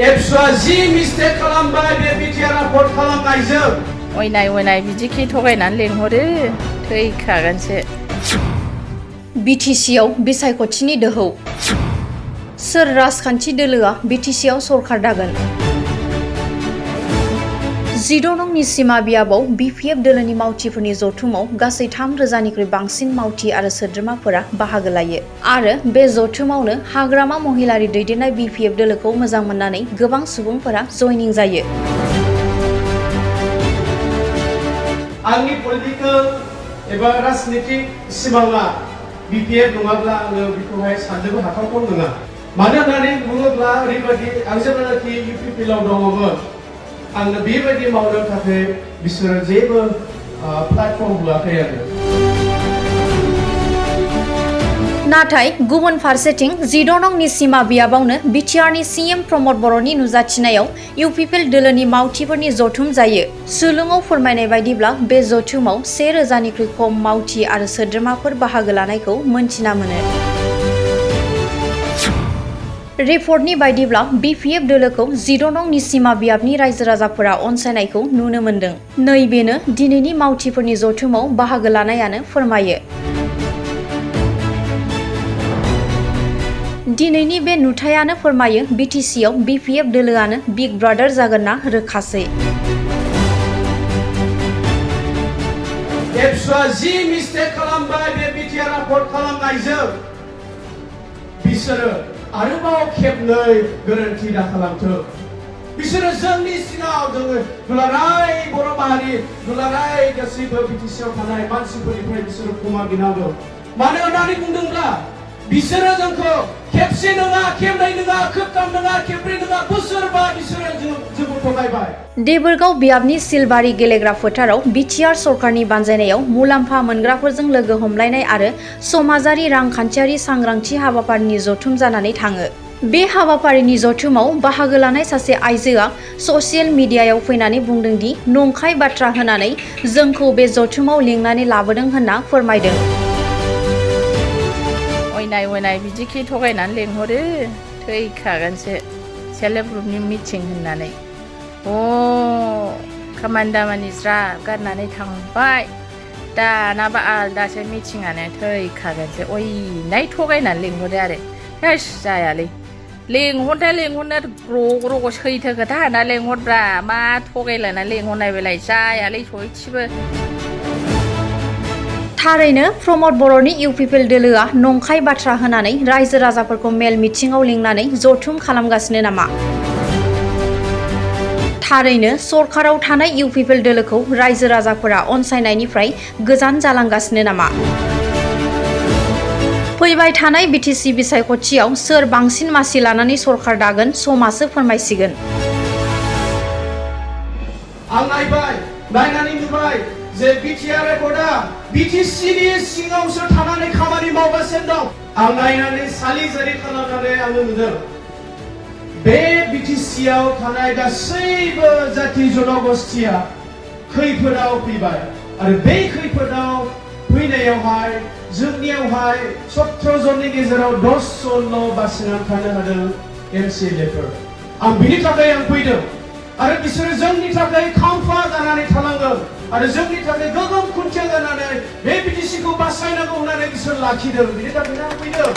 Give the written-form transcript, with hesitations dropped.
एबसुआ जि मिस्टेक खालामबाय बे बिटिआर रापर्ट खालामनायजों अयनाय बिदिखि थगायनानै लेंहरो थैखागोनसो। बिटिसिआव बिसायख'थिनि दोहौ सोर राजखान्थि दोलोआ बिटिसिआव सरखार दागोन? 16 नं निसिमा बियाबाव बिपिएफ दोलोनि मावथिफोरनि जथुमाव गासै 3,000निख्रुइ बांसिन मावथि आरो सोद्रोमाफोरा बाहागो लायो आरो बे जथुमावनो हाग्रामा महिलारि दैदेननाय बिपिएफ दोलोखौ मोजां मोननानै गोबां सुबुंफोरा जयनिं जायो। आंनि पलिटिकल एबा राजनीतिक सिमाङा बिपिएफ नङाब्ला आङो बेखौहाय साननोबो हाथावथाव नङा। मानो होननानै बुङोब्ला ओरैबायदि आं जेब्लानाखि UPPL आव दङमोन आंनो बेबायदि मावनो थाखाय बिसोरो जेबो प्लेटफर्म होआखै आरो। नाथाय गुबुन फारसेथिं 16 नं निसिमा बियाबावनो बिटिआरनि सीएम प्रमद बर'नि नुजाथिनायाव UPPL दोलोनि मावथिफोरनि जथुम जायो। सुलुङाव फोरमायनाय बायदिब्ला बे जथुमाव 1,000निख्रुइ खम मावथि आरो सोद्रोमाफोर बाहागो लानायखौ मोनथिना मोनो। रिपर्टनि बायदिब्ला बिपिएफ दोलोखौ 16 नं निसिमा बियाबनि रायजो राजाफोरा अनसायनायखौ नुनो मोन्दों। नैबेनो दिनैनि मावथिफोरनि जथुमाव बाहागो लानायानो फोरमायो। दिनैनि बे नुथायानो फोरमायो बिटिसिआव बिपिएफ दोलोआनो बिग ब्रादार जागोन ना रोखासै। एबसुआ जि मिस्टेक खालामबाय बे बिटिआर रापर्ट खालामनायजों बिसोरो आरोबाव खेबनै गोरोन्थि दाखालामथों। बिसोरो जोंनि सिगाङाव जोङो दुलाराय बर' माहारि दुलाराय गासैबो बिटिसिआव थानाय मानसिफोरनिफ्राय बिसोरो क्षमा बिनांगौ। मानो होननानै बुंदोंब्ला बिसोरो जोंखौ खेबसे नङा खेबनै नङा खेबथाम नङा खेबब्रै नङा बोसोरबा बिसोरो जोंखौ थगायबाय। देबोरगाव बियाबनि सिलबारि गेलेग्रा फोथाराव बिटिआर सरकारनि बानजायनायाव मुलाम्फा मोनग्राफोरजों लोगो हमलायनाय आरो समाजारि रांखान्थियारि सांग्रांथि हाबाफारिनि जथुम जानानै थाङो। बे हाबाफारिनि जथुमाव बाहागो लानाय सासे आइजोआ ससियेल मिडियायाव फैनानै बुंदों दि नंखाय बाथ्रा होनानै जोंखौ बे जथुमाव लिंनानै लाबोदों होनना फोरमायदों। अयनाय बिदिखि थगायनानै लेंहरो थैखागोनसो। सेल्फ हेल्प ग्रुपनि मिटिं होननानै खामानि दामानि ज्राब गारनानै थांबाय दानाबा आलदासो मिटिंआनो थैखागोनसो। अयनाय थगायनानै लेंहरो आरो हेस जायालै लेंहरनाया ग्र' सैथो खोथा होना लेंहरब्रा मा थगायलायनानै लेंहरनाय बेलाय जायालै सयथिबो। थारैनो प्रमद बर'नि UPPL दोलोआ नंखाय बाथ्रा होनानै रायजो राजाफोरखौ मेल मिथिङाव लिंनानै जथुम खालामगासिनो नामा? थारैनो सरकाराव थानाय UPPL दोलोखौ रायजो राजाफोरा अनसायनायनिफ्राय गोजान जालांगासिनो नामा? फैबाय थानाय बिटिसि बिसायख'थियाव सोर बांसिन मासि लानानै सरकार दागोन समासो फोरमायसिगोन। आं नायनानै नुबाय जे बिटिआर रेकर्डआ बिटिसिनि सिङावसो थानानै खामानि मावगासिनो दं। आं नायनानै सालिजारि खालामनानै आङो नुदों बे बिटिसिआव थानाय गासैबो जाति जनगोष्ठिया खैफोदाव फैबाय आरो बे खैफोदाव फैनायावहाय जोंनियावहाय 17 जननि गेजेराव 10 जनल' बासिनानै थानो हादों MCLAफोर। आं बिनि थाखाय आं फैदों आरो बिसोरो जोंनि थाखाय खाम्फा जानानै थानांगोन आरो जोंनि थाखाय गोगोम खुन्थिया जानानै बे बिटिसिखौ बासायनांगौ होननानै बिसोर लाखिदों। बिनि थाखायनो आं फैदों।